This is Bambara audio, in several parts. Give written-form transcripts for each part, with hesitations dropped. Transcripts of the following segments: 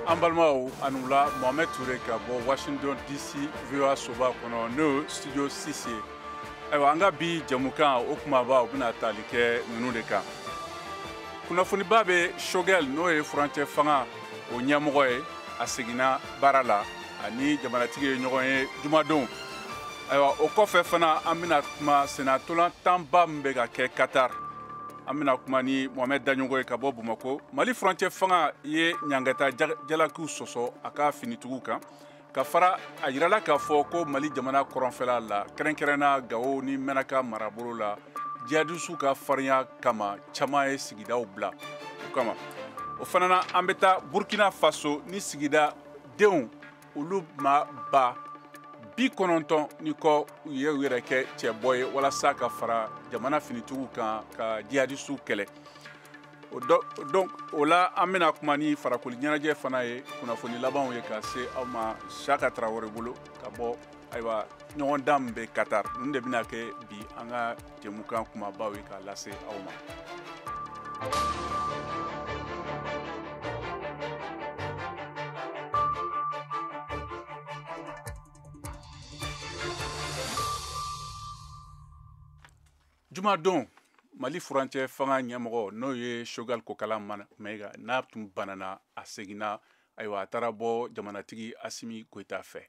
An balimaw, a la Mohamed Touré ka bɔ Washington DC, VOA soba kɔnɔ, n'o studio 6 ye. Ayiwa, an ka bi jɛmukan o kumaba, o bɛna tali kɛ ninnu de kan. Kunnafoniba bɛ Choguel, n'o ye furancɛ fanga o ɲɛmɔgɔ ye, a seginna baara la ani jamanatigi ye ɲɔgɔn ye jumadon. Ayiwa, o kɔfɛ fana, an bɛna kuma senna tanba min bɛ ka kɛ Qatar. An bɛna kuma ni Mohamed Daɲɔgɔ ye ka bɔ Bamakɔ. Mali furancɛ fanga ye ɲangata jalakiw sɔsɔ a ka finitigiw kan. Ka fara a yirala k'a fɔ ko Mali jamana kɔrɔnfɛla la, kɛrɛnkɛrɛnna Gawo ni Mɛnaka marabolo la, jihadisiw ka farinya kama, caman ye sigidaw bila o kama. O fana na, an bɛ taa Burkina Faso ni sigida denw, olu maa 90 ni kɔ, u ye u yɛrɛ kɛ cɛbɔ ye walasa ka fara jamana finitigiw kan ka jihadisiw kɛlɛ. O donc o la, an bɛna kuma ni farakoli ɲɛnajɛ fana ye, kunnafoni labanw ye ka se aw ma Saka Tarawele bolo ka bɔ. Ayiwa, ɲɔgɔndan min bɛ Qatar, ninnu de bɛna kɛ bi an ka jɛmukan kumabaw ye k'a lase aw ma. Jumadon, Mali furancɛ fanga ɲɛmɔgɔ, n'o ye Choguel Kokalla Maïga, n'a tun banana, a seginna. Ayiwa, a taara bɔ jamanatigi Assimi Goïta fɛ.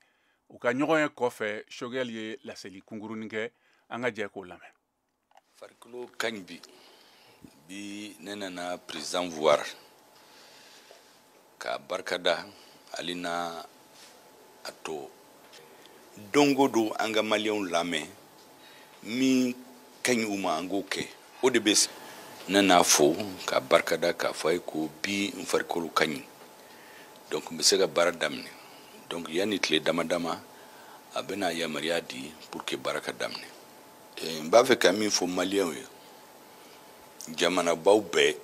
U ka ɲɔgɔn ye kɔfɛ, Choguel ye laseli kunkurunin kɛ. An ka jɛ k'o lamɛn. Farikolo ka ɲi bi. Bi, ne nana président voir k'a barikada ale n'a a to. Don o don, an ka Maliyɛnw lamɛn, min ka ɲi u ma, an k'o kɛ. O de bɛ ne n'a fo k'a barikada, k'a fɔ a ye ko bi n farikolo ka ɲi, donc n bɛ se ka baara daminɛ. Donc yanni tile dama dama, a bɛna yamaruya di pour que baara ka daminɛ. N b'a fɛ ka min fɔ Maliyɛnw ye, jamanabaw bɛɛ,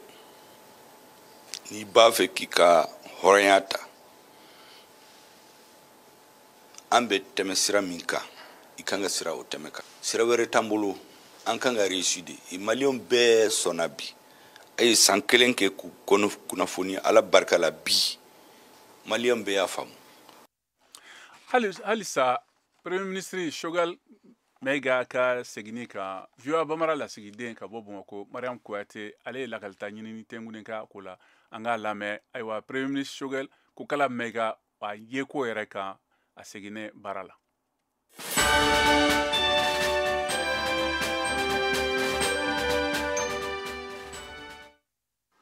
n'i b'a fɛ k'i ka hɔrɔnya ta, an bɛ tɛmɛ sira min kan, i kan ka sira o tɛmɛ kan. Sira wɛrɛ t'an bolo, an kan ka réussir de. Maliyɛnw bɛɛ sɔnna bi. A ye san kelen kɛ k'u kunnafoni, Ala barika la, bi Maliyɛnw bɛɛ y'a faamu. Halisa Premier ministre Choguel Maïga ka seginni kan, VOA Bambara lasigiden ka bɔ Bamakɔ, Mariam Kuyate, ale ye lakalita ɲinini tɛnkunnen k'a ko la. An k'a lamɛn. Ayiwa, Premier ministre Choguel Kokalla Maïga, a yeko yɛrɛ kan a seginnen baara la.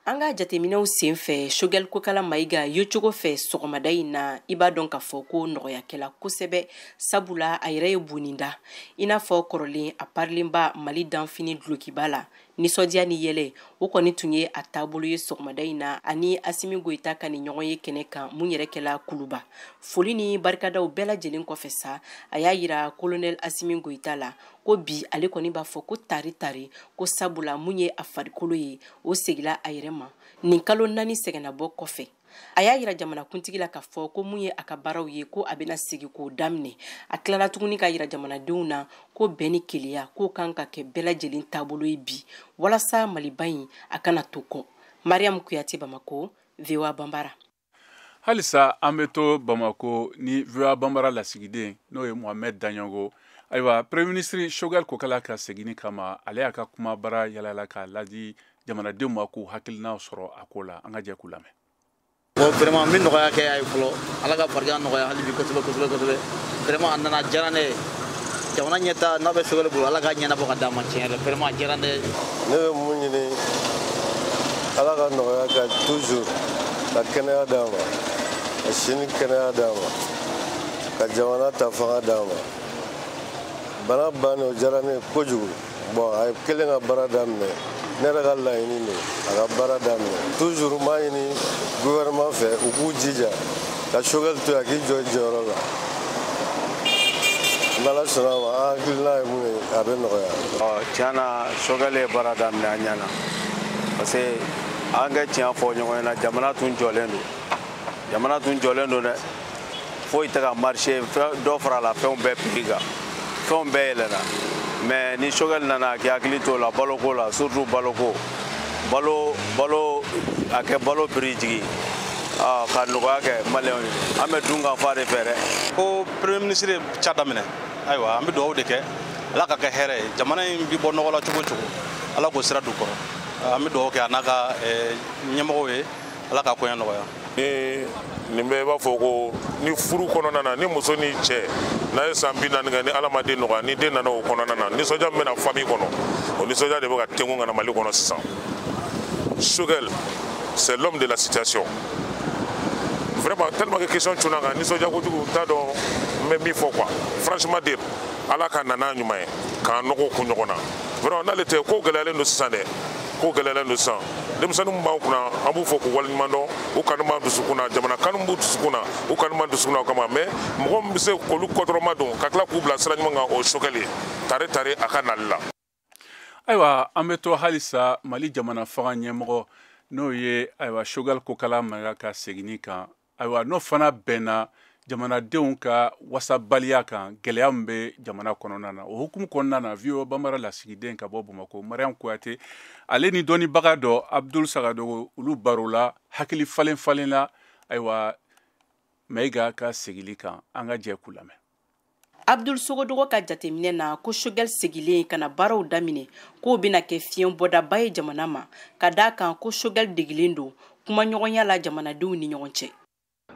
An ka jateminɛw sen fɛ, Choguel Kokalla Maïga yecogo fɛ sɔgɔmada in na, i b'a dɔn k'a fɔ ko nɔgɔyakɛla kosɛbɛ, sabula a yɛrɛ ye bonni da i n'a fɔ kɔrɔlen, a parilenba Mali danfini dulokiba la. Nisɔndiya ni yɛlɛ, o kɔni tun ye a taabolo ye sɔgɔmada in na ani Assimi Goïta ka nin ɲɔgɔn ye kɛnɛ kan mun yɛrɛ kɛla Kuluba. Foli ni barikadaw bɛɛ lajɛlen kɔfɛ sa, a y'a yira colonel Assimi Goïta la ko bi ale kɔni b'a fɔ ko tari tari, ko sabula mun ye a farikolo ye, o segila a yɛrɛ ma nin kalo 4 sɛgɛnnabɔ kɔfɛ. A y'a yira jamanakuntigi la k'a fɔ ko mun ye a ka baaraw ye, ko a bɛna segi k'o daminɛ. A tilala tuguni ka yira jamanadenw na ko bɛn ni keleya k'o kan ka kɛ bɛɛ lajɛlen taabolo ye bi, walasa Maliba in a kana to kɔ. Mariam Kuyate, Bamako, VOA Banbara. Halisa an bɛ to Bamako ni VOA Banbara lasigiden, n'o ye Mohamed Daɲɔgɔ. Ayiwa, Premier ministre Choguel Kokalla ka seginni kama, ale y'a ka kumabara yalala k'a ladi jamanadenw ma k'u hakilinaw sɔrɔ a ko la. An ka jɛ k'u lamɛn. Bon, vraiment, n bɛ nɔgɔya kɛ a ye fɔlɔ. Ala ka farigan nɔgɔya hali bi kosɛbɛ kosɛbɛ kosɛbɛ. Vraiment, a nana, diyara ne ye. Jamana ɲɛta n'a bɛ Choguel bolo, Ala ka ɲɛnabɔ ka d'a ma. Tiɲɛ yɛrɛ, vraiment, a diyara ne ye. Ne bɛ mun ɲini? Ala ka nɔgɔya kɛ toujours, ka kɛnɛya d'a ma, ka sini kɛnɛya d'a ma, ka jamana ta fanga d'a ma. Bana bannen, o diyara ne ye kojugu. Bon, a ye kelen ka baara daminɛ. Ne yɛrɛ ka laɲini don a ka baara daminɛ. Toujours n b'a ɲini gouvernement fɛ, u k'u jija ka Choguel to yen, a k'i jɔ i jɔyɔrɔ la. N'Ala sɔnna a ma, an hakilina ye mun ye, a bɛ nɔgɔya. Tiɲɛ na, Choguel ye baara daminɛ, a ɲɛna, parce que an kɛ tiɲɛ fɔ ɲɔgɔn ɲɛna, jamana tun jɔlen don, jamana tun jɔlen don dɛ. Foyi tɛ ka marché, dɔ farala fɛnw bɛɛ prix kan, fɛnw bɛɛ yɛlɛnna. Mais ni Choguel nana k'i hakili t'o la, baloko la, surtout baloko, balo, balo, a kɛ balo prix jigin. Ka nɔgɔya kɛ maliyɛnw ye. An bɛ dun ka fa de fɛ dɛ. Ko premier ministre ye ca daminɛ, ayiwa an bɛ dugawu de kɛ, Ala ka kɛ hɛrɛ ye. Jamana in bi bɔ nɔgɔ la cogo o cogo, Ala k'o sira don kɔrɔ. An bɛ dugawu kɛ a n'a ka ɲɛmɔgɔw ye, Ala ka koɲɛ nɔgɔya. Ni nin bɛɛ b'a fɔ ko ni furu kɔnɔna na, ni muso ni cɛ n'a ye san 40 kɛ, ni Ala ma den nɔgɔya, ni den nana o kɔnɔna na, nisɔndiya min bɛna famille kɔnɔ, o nisɔndiya de bɛ ka tengu ka na Mali kɔnɔ sisan. Choguel, c'est l'homme de la situation. Vraiment, tellement que question cunna kan, nisɔndiya kojugu, n t'a dɔn n bɛ min fɔ quoi. Franchement dire, Ala ka na n'a ɲuman ye k'an nɔgɔ kun ɲɔgɔn na. Vraiment, n'ale tɛ, ko gɛlɛyalen don sisan dɛ, ko gɛlɛyalen don sisan. Denmisɛnnin min b'an kunna, an b'u fɔ k'u waleɲuman dɔn, u kanu b'an dusukun na, jamana kanu b'u dusukun na, u kanu b'an dusukun na o kama. Mais mɔgɔ min bɛ se k'olu kɔdɔrɔma don ka tila k'u bila sira ɲuman kan, o ye Choguel ye. Tare tare a ka nali la. Ayiwa, an bɛ to halisa Mali jamana fanga ɲɛmɔgɔ, n'o ye ayiwa Choguel Kokala Mayiga ka seginni kan. Ayiwa, n'o fana bɛnna jamanadenw ka wasabaliya kan, gɛlɛya min bɛ jamana kɔnɔna na. O hukumu kɔnɔna na, VOA Bambara lasigiden ka bɔ Bamakɔ, Mariam Kuyate, ale ni dɔnnibaga dɔ, Abdul Sagadogo, olu barola hakili falen falen la ayiwa Mayiga ka segili kan. An ka jɛ k'u lamɛn. Abdul Sogodogo ka jateminɛ na, ko Choguel segilen ka na baaraw daminɛ, k'o bɛna kɛ fiɲɛ bɔdaba ye jamana ma, ka d'a kan ko Choguel degilen don kumaɲɔgɔnya la jamanadenw ni ɲɔgɔn cɛ.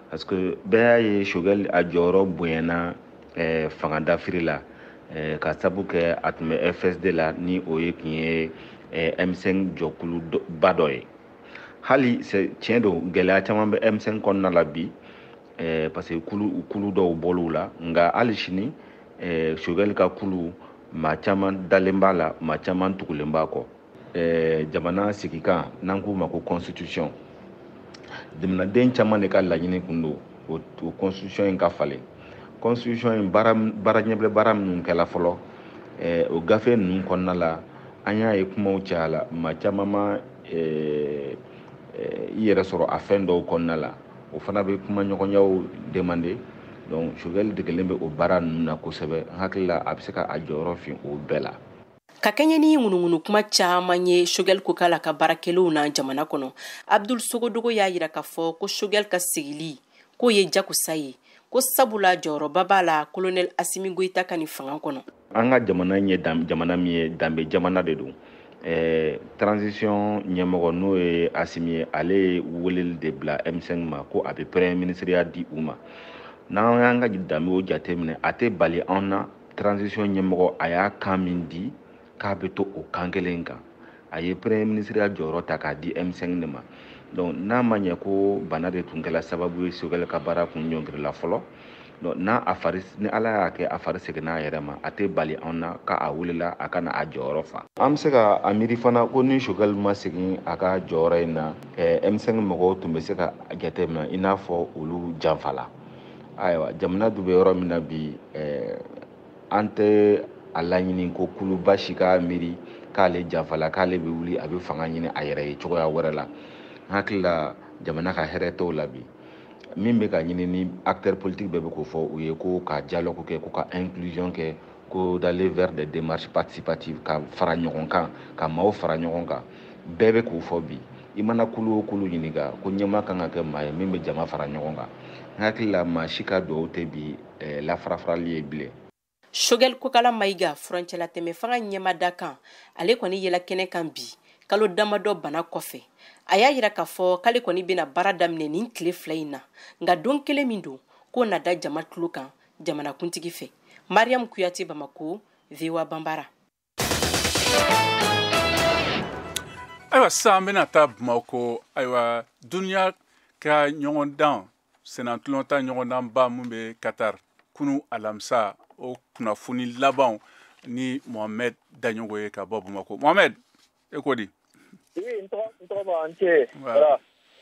Parce que bɛɛ y'a ye, Choguel a jɔyɔrɔ bonyana fanga dafiri la, ka sabu kɛ a tun bɛ FSD la, ni o ye tun ye M5 jɔkulu ba dɔ ye. Hali tiɲɛ don, gɛlɛya caman bɛ M5 kɔnɔna la bi, parce que kulu dɔw bɔl'u la, nka hali sini Choguel ka kulu, maa caman dalen b'a la, maa caman tugulen b'a kɔ. Jamana sigikan, n'an k'u ma ko constitution, jamanaden caman de ka laɲini kun don o constitution in ka falen. Constitution in baara ɲɛbila baara minnu kɛla fɔlɔ, o gafe ninnu kɔnɔna la, an y'a ye kumaw cayala, maa caman ma i yɛrɛ sɔrɔ a fɛn dɔw kɔnɔna la. O fana bɛ kumaɲɔgɔnyaw demander. Donc Choguel degelen bɛ o baara ninnu na kosɛbɛ. N hakili la, a bɛ se ka a jɔyɔrɔ fin o bɛɛ la. Ka kɛɲɛ ni ŋunuŋunu kuma caman ye Choguel Kokala ka baarakɛlenw na jamana kɔnɔ, Abdul Sogodogo y'a yira k'a fɔ ko Choguel ka sigili k'o ye jagosa ye, ko sabula jɔyɔrɔba b'a la colonel Assimi Goïta ka nin fanga kɔnɔ. An ka jamana ye jamana min ye, danbe jamana de don. Transition ɲɛmɔgɔ, n'o ye Assimi ye, ale ye weleli de bila M5 ma ko a bɛ premier ministre di u ma. N'an y'an ka danbew jateminɛ, a tɛ bali anw na. Transition ɲɛmɔgɔ, a y'a kan min di k'a bɛ to o kan kelen kan, a ye premier ministre jɔyɔrɔ ta k'a di M5 de ma. Donc n'a ma ɲɛ ko bana de tun kɛla sababu ye Choguel ka baara kun ɲɔngirila fɔlɔ, donc n'a a fari, ni Ala y'a kɛ a fari seginna a yɛrɛ ma, a tɛ bali anw na k'a welela a ka na a jɔyɔrɔ fa. An bɛ se ka a miiri fana ko ni Choguel ma segin a ka jɔyɔrɔ in na, M5 mɔgɔw tun bɛ se ka jateminɛ i n'a fɔ olu janfala. Ayiwa, jamana dun bɛ yɔrɔ min na bi, an tɛ a laɲini ko kuluba si ka miiri k'ale janfala, k'ale bɛ wuli a bɛ fanga ɲini a yɛrɛ ye cogoya wɛrɛ la. N hakili la, jamana ka hɛrɛ t'o la bi. Min bɛ ka ɲini ni acteur politique bɛɛ bɛ k'o fɔ u ye, ko ka dialogue kɛ, ko ka inclusion kɛ, ko d'aller vers des démarches participatives, ka fara ɲɔgɔn kan, ka maaw fara ɲɔgɔn kan, bɛɛ bɛ k'o fɔ bi. I mana kulu o kulu ɲininka ko ɲɛmaa kan ka kɛ maa ye min bɛ jama fara ɲɔgɔn kan, n hakili la maa si ka duwawu tɛ bi lafarafarali ye bilen. Choguel Kokala Mayiga, furancɛlatɛmɛ fanga ɲɛmada kan, ale kɔni yɛlɛ kɛnɛ kan bi kalo damadɔ bana kɔfɛ. A y'a yira k'a fɔ k'ale kɔni bɛna baara daminɛ nin tile 2 in na, nka don kelen min don, k'o na da jama tulo kan jamanakuntigi fɛ. Mariam Kuyate, Bamako, VOA Bambara. Ayiwa, sisan an bɛna taa Bamakɔ. Ayiwa, duniya ka ɲɔgɔndan, sennantolatan ɲɔgɔndanba min bɛ Qatar kunu alamisa, o kunnafoni labanw ni Mohamed Daɲogo ye ka bɔ Bamakɔ. Mohamed, e ko di? Oui, n tɔgɔ ma an cɛ. Voilà.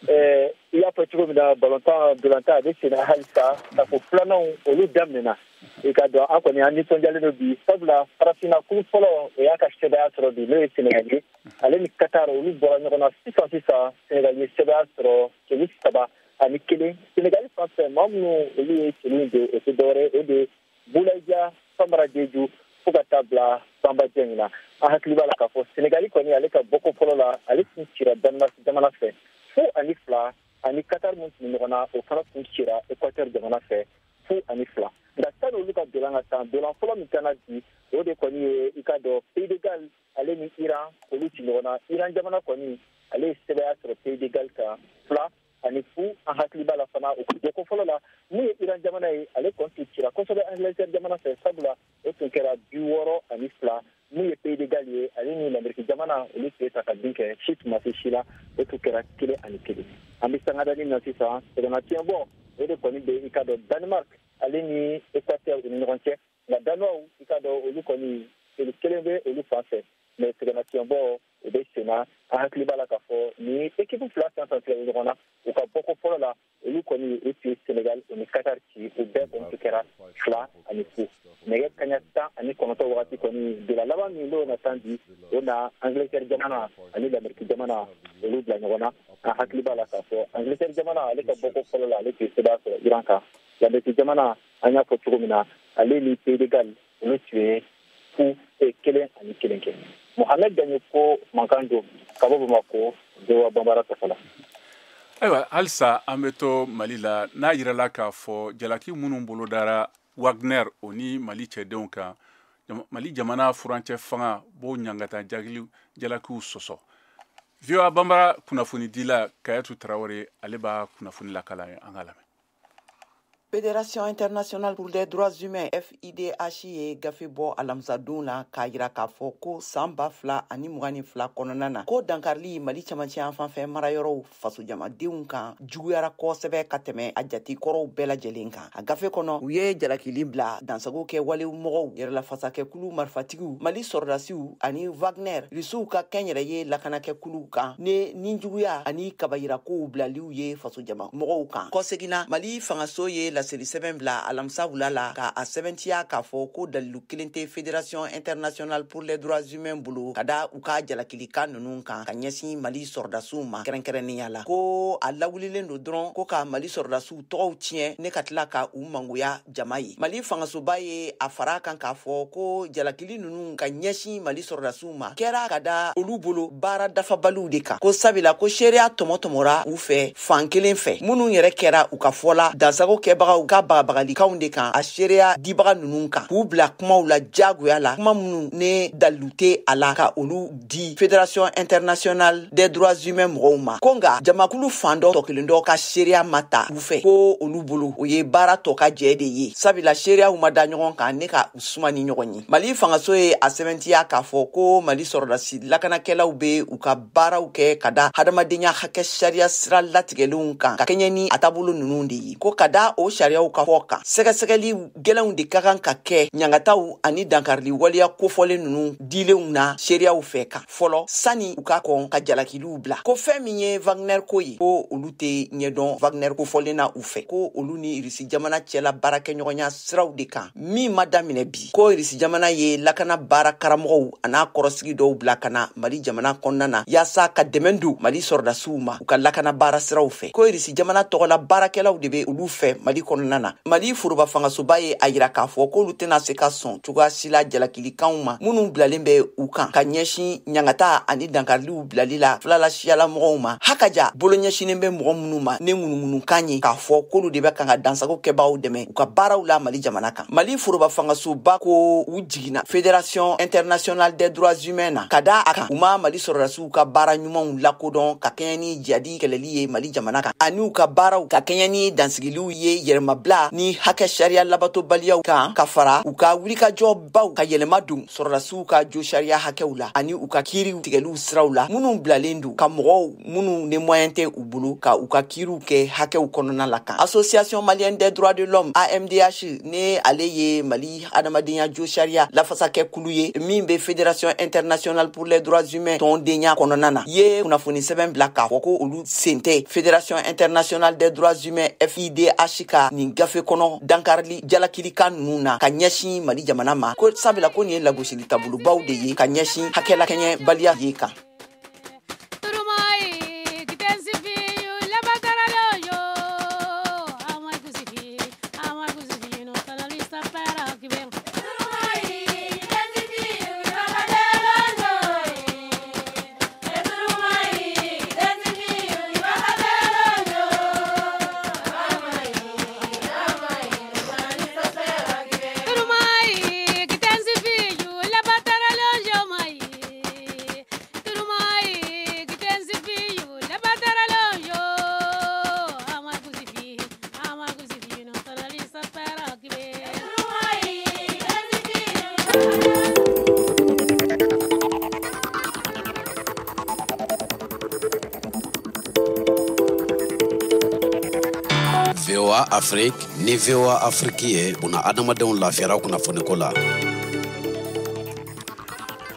I y'a fɔ cogo min na, balontan dolantan a bɛ senna halisa, tako filananw olu daminɛna. I ka dɔn an kɔni an nisɔndiyalen don bi, sabula farafinna kulu fɔlɔ o y'a ka sɛbɛya sɔrɔ bi, n'o ye Senegal ye. Ale ni Qatar olu bɔra ɲɔgɔn na sisan sisan. Senegal ye sɛbɛya sɔrɔ celu 3-1. Senegal fan fɛ, maa minnu olu ye celu in don, o tɛ dɔwɛrɛ ye, o de ye Boulaye Dia, Famara Diédhiou, fo ka taa bila Bamba Dieng na. An hakili b'a la k'a fɔ Senegali kɔni, ale ka bɔko fɔlɔ la, ale tun cira Danemark jamana fɛ 0-2. ani Qatar min tun bɛ ɲɔgɔn na, o fana tun cira Équateur jamana fɛ 0-2. Nka sani olu ka dolan ka tan, dolan fɔlɔ min kana bi, o de kɔni ye i ka dɔn Pays de Galles ale ni Iran olu ci ɲɔgɔn na. Iran jamana kɔni ale ye sɛbɛya sɔrɔ Pays de Galles kan 2-0. An hakili b'a la fana, o jɔko fɔlɔ la, mun ye Iran jamana ye, ale kɔni tun cira kosɛbɛ Angleterre jamana fɛ, sabula o tun kɛra 62. Mun ye Pays de Galles ye, ale ni Lamɛriki jamana olu tun ye ta ka bin kɛ, si tun ma se si la, o tun kɛra 1-1. An bɛ sangadani na sisan, sɛgɛnnafiɲɛbɔ o de kɔni bɛ i ka dɔn Danemark ale ni Équateur u ni ɲɔgɔn cɛ. Nka Danois i ka dɔn olu kɔni kelen bɛ olu fan fɛ, mais sɛgɛnnafiɲɛbɔ o bɛ sen na. An hakili b'a la k'a fɔ ni équipe fila fɛn fɛn filɛ ɲɔgɔn na, u ka bɔko fɔlɔ la, olu kɔni u tun ye Sénégal u ni Qatar ci, u bɛɛ kɔni tun kɛra 2-0. Nɛgɛ kaɲa 19 wagati kɔni, dola laban min n'o na tan bi, o na Angleterre jamana ani Lamɛriki jamana olu bila ɲɔgɔn na. An hakili b'a la k'a fɔ Angleterre jamana ale ka bɔko fɔlɔ la, ale tun ye sɛbɛn sɔrɔ Iran kan. Lamɛriki jamana, an y'a fɔ cogo min na, ale ni Pays de Galles olu tun ye 0-1 1 kɛ. Mohamed Gagne ko mankan don ka bɔ Bamakɔ, Voa Banbara tɔgɔ la. Ayiwa, halisa an bɛ to Mali la. N'a yirala k'a fɔ jalaki minnu bolodara Wagner o ni Mali cɛdenw kan, Mali jamana furancɛ fanga b'o ɲangata jalakiw sɔsɔ. VOA Banbara kunnafonidila Kayatu Tarawele, ale b'a kunnafoni lakala ye, an ka lamɛn. Fédération internationale pour les droits humains, FIDH, ye gafe bɔ alamisadon na k'a yira k'a fɔ ko san 2022 kɔnɔna na, ko dankarili Mali camancɛ yan fan fɛ marayɔrɔw fasojamadenw kan juguyara kosɛbɛ ka tɛmɛ a jati kɔrɔw bɛɛ lajɛlen kan. A gafe kɔnɔ, u ye jalakili bila dansago kɛ wale mɔgɔw, yɛrɛlafasakɛkulu marifatigiw, Mali sɔrɔdasiw ani Wagner, Risiw ka kɛnyɛrɛye lakanakɛkuluw kan, ne ninjuguya ani kabayirakow bilaliw ye fasojama mɔgɔw kan. Kɔseginna, Mali fangaso ye laseli sɛbɛn bila alamisa wula la ka a sɛbɛntiya k'a fɔ ko dalilu kelen tɛ Fédération internationale pour les droits humains bolo ka da u ka jalakilikan ninnu kan ka ɲɛsin Mali sɔrɔdasiw ma kɛrɛnkɛrɛnnenya la, ko a lawulilen don dɔrɔn ko ka Mali sɔrɔdasiw tɔgɔw tiɲɛ ne ka tila ka u mangoya jama ye. Mali fangasoba ye a fara kan k'a fɔ ko jalakili ninnu ka ɲɛsin Mali sɔrɔdasiw ma kɛra ka da olu bolo baara dafabaliw de kan, ko sabula ko seereya tɔmɔtɔmɔra u fɛ fan kelen fɛ, minnu yɛrɛ kɛra u ka fɔ la dansago kɛbagaw ka bagabagalikanw de kan, a seereya dibaga ninnu kan k'u bila kumaw la diyagoya la, kuma minnu ne dalilu tɛ a la ka olu di Fédération internationale des droits humains mɔgɔw ma, ko nka jamakulu fan dɔ tɔ kelen dɔ ka seereya ma ta u fɛ, ko olu bolo o ye baara tɔ ka jɛ de ye, sabula seereyaw ma da ɲɔgɔn kan ne ka u suma ni ɲɔgɔn ye. Mali fangaso ye a sɛbɛntiya k'a fɔ ko Mali sɔrɔdasi lakanakɛlaw bɛ u ka baaraw kɛ ka da hadamadenya hakɛ sariya sira latigɛlenw kan ka kɛɲɛ ni a taabolo ninnu de ye, ko ka da o sariyaw ka fɔ kan, sɛgɛsɛgɛli gɛlɛnw de ka kan ka kɛ ɲangataw ani dankarili waleya kofɔlen ninnu dilenw na seereyaw fɛ kan fɔlɔ sani u ka kɔn ka jalakiliw bila. Ko fɛn min ye Wagner ko ye, ko olu tɛ ɲɛdɔn Wagner kofɔlen na u fɛ, ko olu ni Irisi jamana cɛla baarakɛɲɔgɔnya siraw de kan min ma daminɛ bi, ko Irisi jamana ye lakana baara karamɔgɔw an'a kɔrɔsigi dɔw bila ka na Mali jamana kɔnɔna na yaasa ka dɛmɛ don Mali sɔrɔdasiw ma u ka lakana baara siraw fɛ, ko Irisi jamana tɔgɔla baarakɛlaw de bɛ olu fɛ Mali kɔnɔna na. Mali foroba fangasoba ye a yira k'a fɔ k'olu tɛna se ka sɔn cogoya si la jalakilikanw ma minnu bilalen bɛ u kan ka ɲɛsin ɲangata ani dankariliw bilali la filala siyalamɔgɔw ma, hakaja bolo ɲɛsinnen bɛ mɔgɔ minnu ma ne ŋunuŋunukan ye k'a fɔ k'olu de bɛ kan ka dansago kɛbagaw dɛmɛ u ka baaraw la Mali jamana kan. Mali foroba fangasoba ko u jiginna Fédération internationale des droits humains na ka da a kan u ma Mali sɔrɔdasiw ka baara ɲumanw lakodɔn ka kɛɲɛ ni jadi kɛlɛli ye Mali jamana kan ani u ka baaraw ka kɛɲɛ ni dansigiliw ye yɛrɛmabila ni hakɛ sariya labatobaliyaw kan, ka fara u ka wulikajɔbaw ka yɛlɛma don sɔrɔdasiw ka jo sariya hakɛw la ani u ka kiiriw tigɛliw siraw la minnu bilalen don ka mɔgɔw minnu ni moyen tɛ u bolo ka u ka kiiriw kɛ hakɛw kɔnɔna la kan. Association malienne des droits de l'homme, AMDH, ne ale ye Mali adamadenya jo sariya lafasakɛ kulu ye min bɛ Fédération internationale pour les droits humains tɔndenya kɔnɔna na, ye kunnafoni sɛbɛn bila k'a fɔ ko olu sen tɛ Fédération internationale des droits humains, FIDH, ka nin gafe kɔnɔ dankarili jalakilikan ninnu na ka ɲɛsin Mali jamana ma, ko sabula ko nin ye lagosili taabolobaw de ye ka ɲɛsin hakɛlakɛɲɛbaliya ye kan. VOA Afrique ni VOA Afrique ye buna adamadenw lafiyara kunnafoniko la.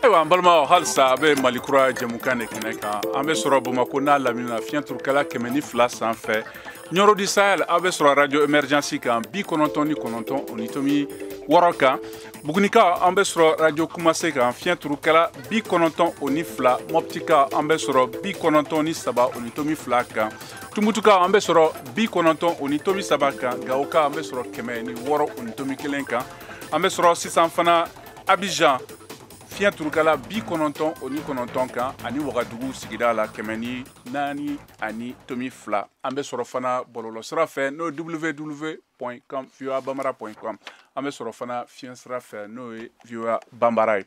Ayiwa, an balimaw, halisa a bɛ Mali Kura jɛmukan de kɛnɛ kan. An bɛ sɔrɔ Bamakɔ n'a lamini na, fiɲɛ turukala 102 sanfɛ. Nioro du Sahel, aw bɛ sɔrɔ radio Emergence kan, 99.6 kan. Bugunika, an bɛ sɔrɔ radio Kumase kan, fiɲɛ turukala 92. Moptika, an bɛ sɔrɔ 93.2 kan. Tumutuka, an bɛ sɔrɔ 90.3 kan. Gawoka, an bɛ sɔrɔ 106.1 kan. An bɛ sɔrɔ sisan fana Abidjan, fiɲɛ turukala 99 kan, ani Wagadugu sigida la, 104.2. An bɛ sɔrɔ fana bɔlɔlɔ sira fɛ, n'o ye www.com voabambara.com. An bɛ sɔrɔ fana fiɲɛ sira fɛ, n'o ye VOA Banbara ye.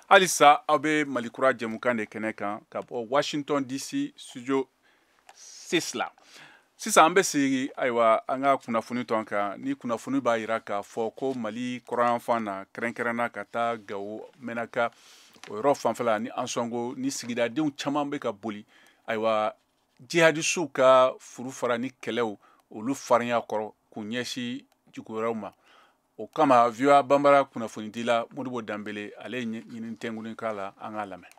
Halisa aw bɛ Mali Kura jɛmukan de kɛnɛ kan ka bɔ Washington DC studio 6 la. Sisan an bɛ sigi, ayiwa, an ka kunnafoni tɔn kan. Ni kunnafoni b'a jira k'a fɔ ko Mali kɔrɔnyanfan na, kɛrɛnkɛrɛnna ka taa Gawo, Mɛnaka, o yɔrɔ fanfɛla ni Ansɔngo ni sigidadenw caman bɛ ka boli, ayiwa, jihadisiw ka furu fara ni kɛlɛw olu farinya kɔrɔ k'u ɲɛsin dugu wɛrɛw ma. O kama, VOA Banbara kunnafonidila Modibo Danbele, ale ye ɲini tɛnkuni k'a la. An k'a lamɛn.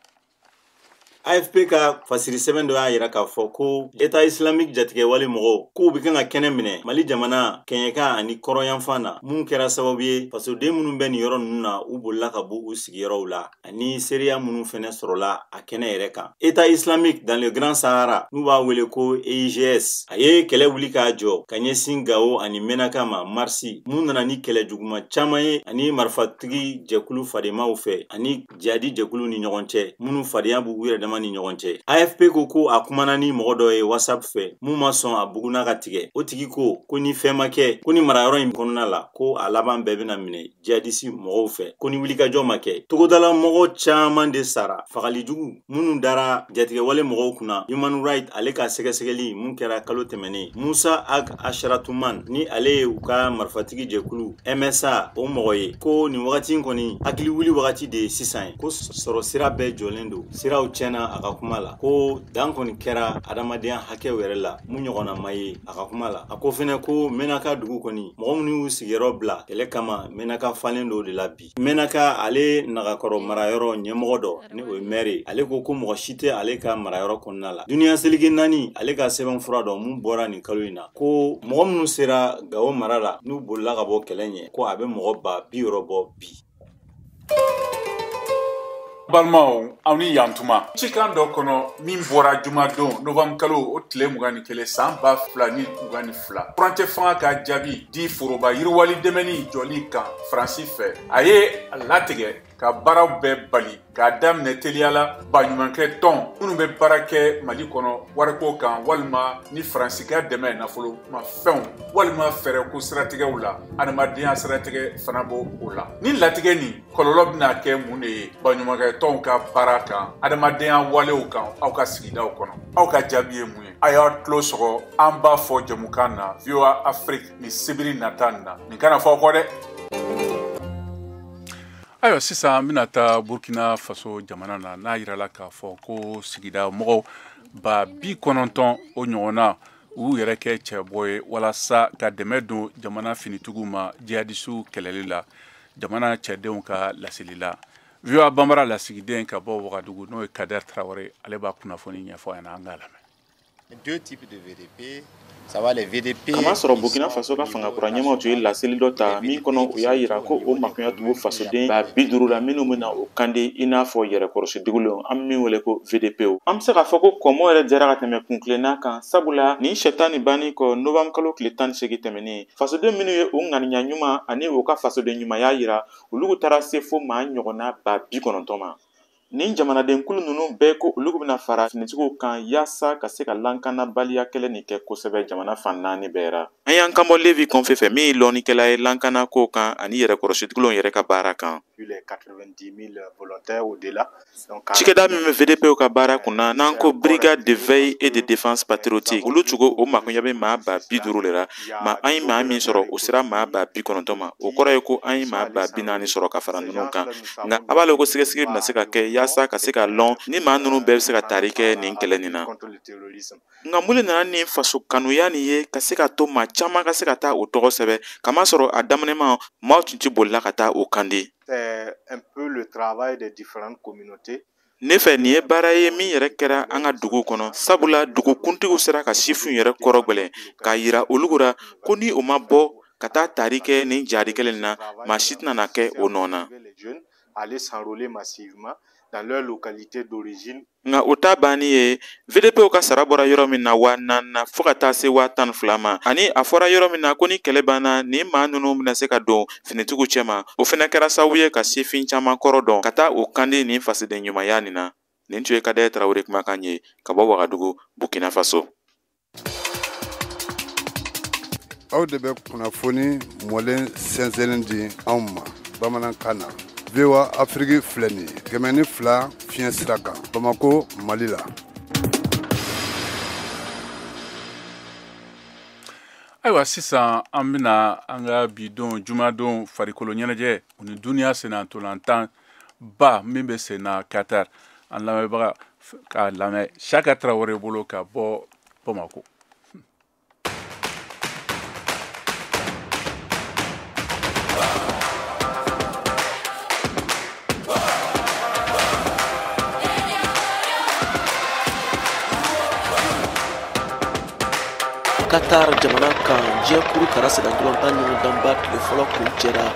AFP ka fasiri sɛbɛn dɔ y'a yira k'a fɔ ko État islamique jatigɛwale mɔgɔw k'u bɛ kan ka kɛnɛ minɛ Mali jamana kɛɲɛka ani kɔrɔnyanfan na, mun kɛra sababu ye fasoden minnu bɛ nin yɔrɔ ninnu na, u bolila ka bɔ u sigiyɔrɔw la, ani seereya minnu fɛnɛ sɔrɔla a kɛnɛ yɛrɛ kan. État islamique dans le Grand Sahara, n'u b'a wele ko EIGS, a ye kɛlɛ wuli k'a jɔ ka ɲɛsin Gawo ani Menaka ma marisi, mun nana ni kɛlɛ juguman caman ye ani marifatigi jɛkulu fadenmaw fɛ ani jihadi jɛkulu ni ɲɔgɔn cɛ, minnu fadenya b'u yɛrɛ dama ni ɲɔgɔn cɛ. AFP ko ko a kumana ni mɔgɔ dɔ ye WhatsApp fɛ, mun ma sɔn a buguna ka tigɛ. O tigi ko ko ni fɛn ma kɛ, ko ni marayɔrɔ in kɔnɔna la, ko a laban bɛɛ bɛna minɛ jihadisi mɔgɔw fɛ, ko ni wulikajɔ ma kɛ. Togodala mɔgɔ caman de sara fagalijugu minnu dara jatigɛwale mɔgɔw kunna. Human Right ale ka sɛgɛsɛgɛli mun kɛra kalo tɛmɛnen, Musa Ag Asharatuman, ni ale ye u ka marifatigi jɛkulu MSA o mɔgɔ ye, ko nin wagati in kɔni, hakili wuli wagati de ye sisan ye, ko sɔrɔ sira bɛɛ jɔlen don, siraw tiɲɛna. A ka kuma la, ko dan kɔni kɛra adamadenya hakɛw yɛrɛ la, mun ɲɔgɔnna ma ye. A ka kuma la, a ko fɛnɛ ko Menaka dugu kɔni, mɔgɔ minnu y'u sigiyɔrɔ bila kɛlɛ kama, Menaka falen dɔw de la bi. Menaka ale nagakɔrɔ marayɔrɔ ɲɛmɔgɔ dɔ, ni o ye maire, ale ko ko mɔgɔ si tɛ ale ka marayɔrɔ kɔnɔna la. Duniya seleke naani ale ka sɛbɛn fura dɔ mun bɔra nin kalo in na, ko mɔgɔ minnu sera Gawo mara la, n'u bolila ka bɔ kɛlɛ ɲɛ, ko a bɛ mɔgɔ 60 000 bɔ bi. Balimaw, aw ni yantuma. Cikan dɔ kɔnɔ min bɔra jumadon, novembre kalo o tile 21, san 2022, furancɛ fanga ka jaabi di foroba yiriwali dɛmɛni jɔli kan Faransi fɛ, a ye a latigɛ ka baaraw bɛɛ bali k'a daminɛ teliyala. Baɲumankɛ tɔn minnu bɛ baara kɛ Mali kɔnɔ wariko kan, walima ni Faransi ka dɛmɛ nafolomafɛnw walima fɛɛrɛko siratigɛw la, adamadenya siratigɛ fana b'o o la, ni latigɛ nin kɔlɔlɔ bɛna kɛ mun de ye baɲumankɛ tɔnw ka baara kan, adamadenya walew kan aw ka sigidaw kɔnɔ? Aw ka jaabi ye mun ye? A y'a tulo sɔgɔ an b'a fɔ jɛmukan na VOA Afrique ni sibiri nata nin na. Nin kana fɔ aw kɔ dɛ. Ayiwa, sisan an bɛna taa Burkina Faso jamana na, n'a yirala k'a fɔ ko sigida mɔgɔw 90,000 o ɲɔgɔnna u yɛrɛ kɛ cɛbɔ ye walasa ka dɛmɛ don jamana finitigiw ma jihadisiw kɛlɛli la. Jamana cɛdenw ka laseli la, VOA Banbara lasigiden ka bɔ Wagadugu, n'o ye Kader Tarawele, ale b'a kunnafoni ɲɛfɔ an ɲɛna. An k'a lamɛn. Deux types de VDP. Ça va, les VDP. Kamasɔrɔ Burkina Faso ka fangakura ɲɛmaw tun ye laseli dɔ ta min kɔnɔ, u y'a yira ko o makoya tun bɛ fasoden 50,000 la minnu bɛna o kandi i n'a fɔ yɛrɛkɔrɔsi dugulenw, an bɛ min wele ko VDP. An bɛ se k'a fɔ ko kɔmɔ yɛrɛ jɛra ka tɛmɛ kunkilenna kan, sabula nin sɛ 10 nin bannen kɔ novembre kalo tile 18 tɛmɛnen, fasoden minnu ye u ŋaniya ɲuman ani u ka fasoden ɲumanya yira, olu taara se fo maa ɲɔgɔnna 90,000 ma. Nin jamanadenkulu ninnu bɛɛ ko olu bɛna fara finitigiw kan yaasa ka se ka lankanabaliya kɛlɛ nin kɛ kosɛbɛ jamana fan naani bɛɛ ra. An y'an kanbɔ Levi Kɔnfe fɛ, min ye lɔnnikɛla ye lankana ko kan ani yɛrɛkɔrɔsidugulenw yɛrɛ ka baara kan. Cikɛda min bɛ VDP ka baara kunna, n'an ko Brigade de veille et de défense patriotique, olu cogo o makoɲɛ bɛ maa 50 000 de la. Ma an ye maa min sɔrɔ, o sera maa 90 000 ma. O kɔrɔ ye ko an ye maa 40 000 sɔrɔ ka fara ninnu kan. Nka a b'a lɔn ko sɛgɛsɛgɛli bɛna se ka kɛ yaasa ka se ka lɔn ni maa ninnu bɛɛ bɛ se ka tari kɛ nin kɛlɛ nin na. Nka mun de nana ni faso kanuya nin ye ka se ka to maa caman ka se ka taa o tɔgɔ sɛbɛn, kamasɔrɔ a daminɛma maaw tun ti bolila ka taa o kan di? Ne fɛ, nin ye baara ye min yɛrɛ kɛra an ka dugu kɔnɔ, sabula dugu kuntigiw sera ka sifinw yɛrɛ kɔrɔ gwɛlɛn k'a yira olu ra ko ni o ma bɔ ka taa tari kɛ nin jadi kelen na, maa si tɛna na kɛ o nɔ na. Nka o ta banni ye, VDP ka sara bɔra yɔrɔ min na 4000 na fo ka taa se 12,000 ma, ani a fɔra yɔrɔ min na ko ni kɛlɛ banna, nin maa ninnu bɛna se ka don finitigiw cɛma, o fana kɛra sababu ye ka sifin caman kɔrɔ dɔn ka taa o kandi nin fasoden ɲumanya nin na. Nin tun ye Kadɛ Tarawele kumakan ye ka bɔ Wagadugu, Burkina Faso. Aw de bɛ kunnafoni mɔlen sɛnsɛnnen di anw ma bamanankan na. VOA Afrique filɛ nin ye 102 fiɲɛ sira kan, Bamako, Mali la. Ayiwa, sisan an bɛna an ka bi don jumadon farikolo ɲɛnajɛ o ni duniya sennantolantan ba min bɛ sen na Qatar, an lamɛnbaga k'a lamɛn Saka Tarawele bolo ka bɔ Bamako. Qatar jamana kan, diɲɛ kuru kara sennantolantan ɲɔgɔndanba tile fɔlɔ kuncɛra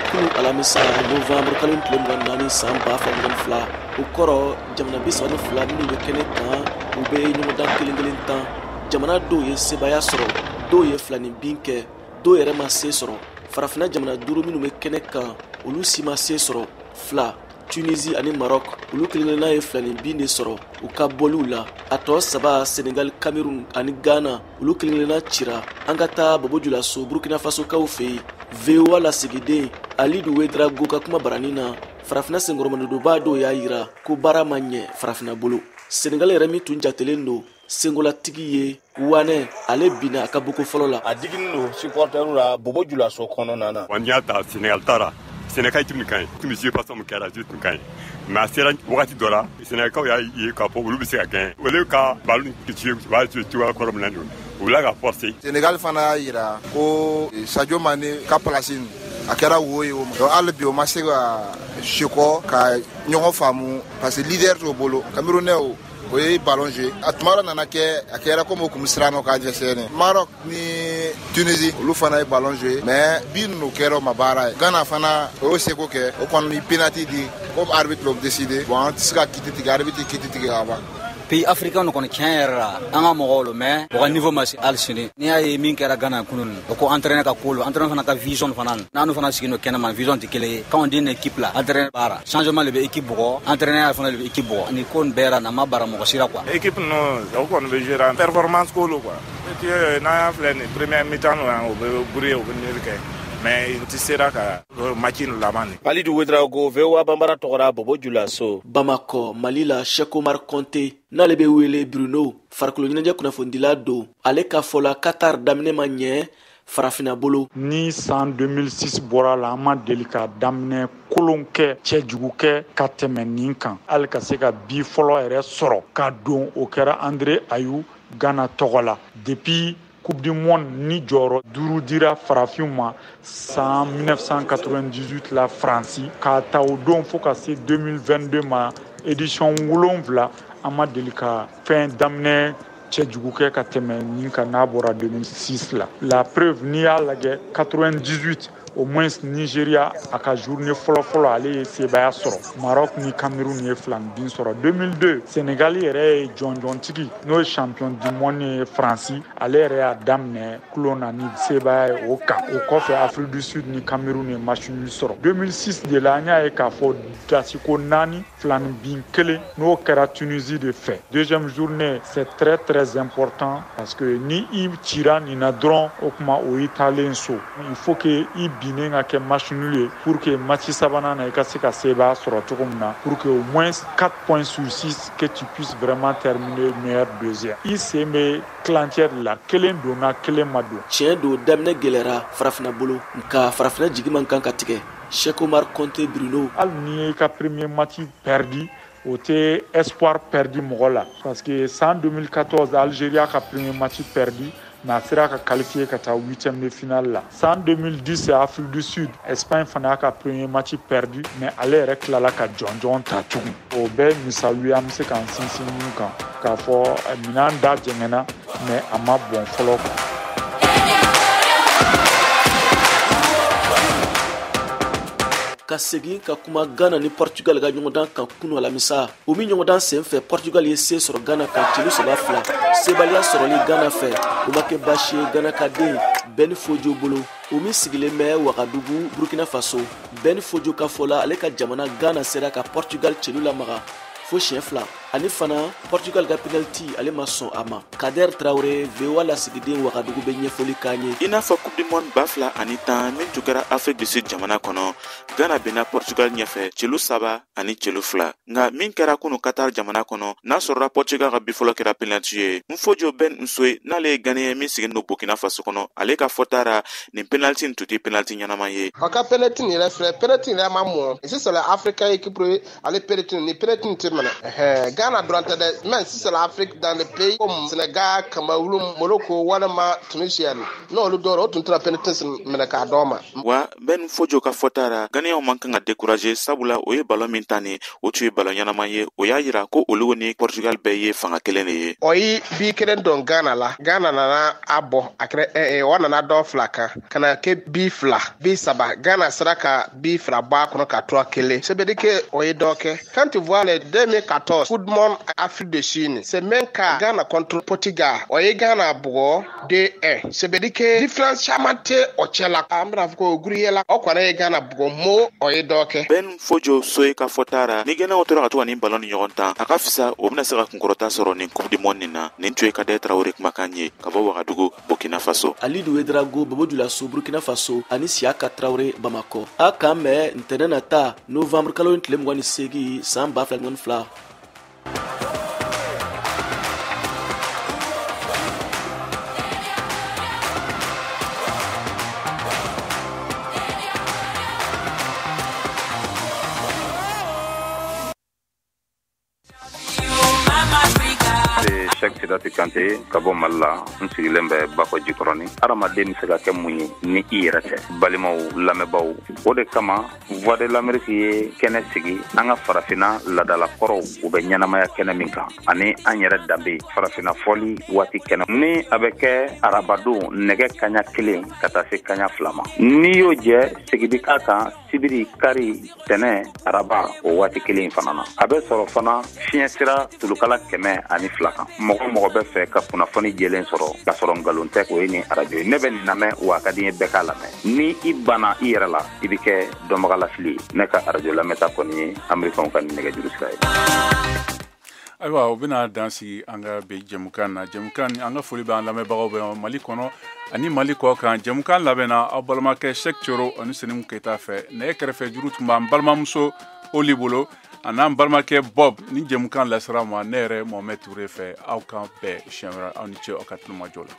kunu alamisa novembre kalo tile 24 san 2022. O kɔrɔ, jamana 32 minnu bɛ kɛnɛ kan, u bɛ ɲɔgɔndan kelen kelen tan. Jamana dɔw ye sebaaya sɔrɔ, dɔw ye filanin bin kɛ, dɔw yɛrɛ ma se sɔrɔ. Farafinna jamana duuru minnu bɛ kɛnɛ kan, olu si ma se sɔrɔ. Fila, Tunisie ani Maroc, olu kelen-kelenna ye filanin bin de sɔrɔ u ka bɔliw la. A tɔ saba, Senegal, Cameroun ani Ghana, olu kelen-kelenna cira. An ka taa Bobo Julaso, Burkina Fasokaw fɛ yen. VOA lasigiden Alidu Wedrago ka kuma baranin na, farafinna senkɔrɔmadonba dɔw y'a yira ko baara ma ɲɛ farafinna bolo. Senegal yɛrɛ min tun jatelen don sengolatigi ye Wanɛ, ale binna a ka boko fɔlɔ la. A diginin don supporteru la Bobo Julaso kɔnɔna na. Wa n'i y'a ta Senegal taara, Sénégal tun ka ɲi, tun bɛ jouer façon min kɛra, jeu tun ka ɲi, mais a sera wagati dɔ la, Sénégalkaw y'a ye k'a fɔ olu bɛ se ka gagner. Olu ka ballon jouer, u b'a jouer cogoya kɔrɔ min na nin, u la ka forcer. Sénégal fana y'a yira ko Sadio Mané ka place a kɛra wo ye o ma. Donc hali bi o ma se ka sekɔ ka ɲɔgɔn faamu parce que leader t'o bolo. Camerounais o ye ballon joué, a tuma dɔ nana kɛ, a kɛra comme o kun siran ka adversaire ni Maroc ni Tunisie, olu fana ye ballon joué, mais bi ninnu kɛra o ma baara ye. Ghana fana o y'o seko kɛ, o kɔni penalty di comme arbitre l'o décidé. Bon, an tɛ se ka kiti tigɛ, arbitre kiti tigɛ ka ban. Pays africain kɔni, tiɲɛ yɛrɛ la, an ka mɔgɔw lo, mais u ka niveau ma se hali sini. N'i y'a ye min kɛra Ghana kunun, o ko entraîneur ka ko lo, entraîneur fana ka vision fana n'anu fana sigin do kɛnɛma, vision tɛ kelen ye. Quand on dit une équipe la, entraîneur baara changement le bɛ équipe bugɔ, entraîneur fana le bɛ équipe bugɔ. Ni ko nin bɛɛ ra na ma bara mɔgɔ sira quoi. Équipe ninnu, o kɔni bɛ jouer performance ko lo quoi. N'an y'a filɛ nin première mi-temps o bɛ brouiller, o bɛ nul kɛ, mais u tɛ sera ka match in laban nin. Alidu Wedrago, VOA Banbara tɔgɔra Bobo Julaso. Bamakɔ, Mali la, Cheikh Omar Konte, n'ale bɛ wele Bruno, farikolo ɲɛnajɛ kunnafonidila don, ale ka fɔ la, Qatar daminɛ ma ɲɛ farafinna bolo. Ni san 2006 bɔra la, an ma deli ka daminɛ kolon kɛ, cɛjugu kɛ ka tɛmɛ nin kan. Hali ka se ka bi fɔlɔ yɛrɛ sɔrɔ ka don, o kɛra André Ayew Ghana tɔgɔ la. Depuis Coupe du monde ni jɔyɔrɔ duuru dira farafinw ma san 1998 la Faransi, k'a ta o don fo ka se 2022 ma, édition 7, an ma deli ka fɛn daminɛ cɛjugu kɛ ka tɛmɛ nin kan n'a bɔra 2006 la. La preuve, n'i y'a lajɛ, 98 Au moins Nigeria a ka journée fɔlɔ-fɔlɔ, ale ye sebaaya sɔrɔ. Maroc ni Cameroun ye 2 bin sɔrɔ. 2002, Sénégal yɛrɛ ye jɔnjɔntigi, n'o ye champion du monde ye, Faransi, ale yɛrɛ y'a daminɛ kulon na ni sebaaya ye o kan. O kɔfɛ, Afrique du Sud ni Cameroun ye match nul sɔrɔ. 2006 de la, an y'a ye k'a fɔ dasiko naani, 2 bin 1, n'o kɛra Tunisie de fɛ. Deuxième journée, c'est très très important, parce que ni i cira nin na dɔrɔn, o kuma o y'i taalen so. Il faut que i binnen ka kɛ match nul ye pour que match sabanan na, i ka se ka sebaaya sɔrɔ cogo min na, pour que au moins 4 points sur 6, que tu puisses vraiment terminer meilleur deuxième. I sen bɛ tilancɛ de la, kelen donna, kelen ma don. Tiɲɛ don, daminɛ gɛlɛyara Farafina bolo, nka Farafina jigi man kan ka tigɛ. Cheikh Omar Conte Bruno. Hali n'i y'i ka premier match perdu, o tɛ espoir perdu mɔgɔ la, parce que san 2014, Algérie ka premier match perdu, mais a sera ka qualifier ka taa huitième de finale la. San 2010, Afrique du Sud, Espagne fana y'a ka premier match perdu, mais ale yɛrɛ tilala ka jɔnjɔn ta tugun. O bɛɛ misaliw ye, an bɛ se k'an sinsin mun kan k'a fɔ minɛn da jɛngɛnna, mais a ma bɔn fɔlɔ, quoi. Ka segin ka kuma Ghana ni Portugal ka ɲɔgɔndan kan kunu alamisa, o min ɲɔgɔndan sen fɛ, Portugal ye se sɔrɔ Ghana kan celu 3-2. Sebaliya sɔrɔli Ghana fɛ, o ma kɛ baasi ye Ghana ka den Ben Fojo bolo, o min sigilen bɛ Wagadugu, Burkina Faso. Ben Fojo ka fɔ la, ale ka jamana Ghana sera ka Portugal celu lamaga fo siɲɛ fila, ani fana Portugal ka penalty, ale ma sɔn a ma. Kader Traore, VOA lasigiden Wagadugu, bɛ ɲɛfɔli k'an ye. I n'a fɔ Coupe du monde 2010 min tun kɛra Afrique du Sud jamana kɔnɔ, Ghana benna Portugal ɲɛfɛ celu 3 ani celu 2. Nka min kɛra kunu Qatar jamana kɔnɔ, n'a sɔrɔla Portugal ka bi fɔlɔ kɛra penalty ye. Nfojo Ben Nsoye, n'ale ye Ghanéen min sigilen don Burkina Faso kɔnɔ, ale ka fɔta ra, nin penalty nin tun tɛ penalty ɲɛnama ye. A ka penalty nin yɛrɛ filɛ, penalty yɛrɛ ma mɔ. Sisan Afrika équipe, ale penalty ni penalty tɛ minɛ. Ghana dɔrɔn tɛ dɛ, même sisan Afrique, dans les pays comme Sénégal, Cameroun, Morocco walima Tunisia, n'olu dɔw o tun tɛna penalty minɛ k'a dɔn ma. Wa Ben Fojo ka fɔta ra, Ghanéenw man kan ka décourager, sabula o ye ballon min ta nin, o tun ye ballon ɲɛnama ye. O y'a yira ko olu ni Portugal bɛɛ ye fanga kelen de ye. O ye bi kelen don Ghana la, Ghana nana a bɔ a kɛra o nana dɔ fila kan ka na kɛ bi fila bi saba. Ghana sera ka bi fila bɔ a kɔnɔ ka to a kelen. C'est veut dire que o ye dɔ kɛ. Quand tu vois les 2014 Coupe du monde Afrique du Sud, c'est même cas, Ghana contre Portugal, o ye Ghana bugɔ 2-1. C'est veut dire que différence caman tɛ o cɛ la. An bɛna fɔ ko guruyɛ la, o kɔni ye Ghana bugɔ mo, o ye dɔ kɛ. Ben Fojo Soye ka fɔta ra, ni Ghanéenw tora ka to ka nin ballon ni ɲɔgɔn tan, a ka fisa, o bɛna se ka kunkɔrɔta sɔrɔ nin Coupe du monde nin na. Nin tun ye Kader Traore kumakan ye ka bɔ Wagadugu, Burkina Faso. Alidu Wedrago, Bobo Julaso, Burkina Faso, ani Siaka Traore, Bamakɔ. A k'an mɛn ntɛnɛn nata, novembre kalo tile 28 san 2022. Cheick Sidati Kante ka bɔ Mali la, n sigilen bɛ Bakɔ Jikɔrɔni. Hadamaden bɛ se ka kɛ mun ye ni i yɛrɛ tɛ? Balimaw, lamɛnbaw, o de kama Voix de l'Amérique ye kɛnɛ sigi an ka farafinna ladalakɔrɔw, u bɛ ɲɛnamaya kɛnɛ min kan, ani an yɛrɛ danbe, farafinna fɔli waati kɛnɛ ni a bɛ kɛ arabadon nɛgɛ kaɲa 1 ka taa se kaɲa 2 ma. N'i y'o jɛ, segi bi k'a kan sibiri, kari, tɛnɛ, araba, o waati kelen in fana na. A bɛ sɔrɔ fana fiɲɛ sira tulukala 102 kan. Mɔgɔ mɔgɔ bɛ fɛ ka kunnafoni jɛlen sɔrɔ k'a sɔrɔ nkalon tɛ, o ye nin arajo ye. Ne bɛ nin lamɛn, wa a ka di n ye bɛɛ k'a lamɛn. Ni i banna i yɛrɛ la, i bɛ kɛ dɔnbagalafili ye. Ne ka arajo lamɛnta kɔni ye Amerikɛnw ka nin nɛgɛjuru sira ye. Ayiwa, o bɛna dan sigi an ka bi jɛmukan na. Jɛmukan, an ka foli bɛ an lamɛnbagaw bɛ Mali kɔnɔ ani Mali kɔ kan. Jɛmukan labɛnna aw balimakɛ Cheick Coro ani Senimu Keyita fɛ. Nɛgɛ kɛrɛfɛ juru tun b'an balimamuso Oli bolo, a n'an balimakɛ Bob. Ni jɛmukan lasera ma, ne yɛrɛ Mohamed Toure fɛ. Aw kan bɛn siɲɛ wɛrɛ. Aw ni ce aw ka tulomajɔ la.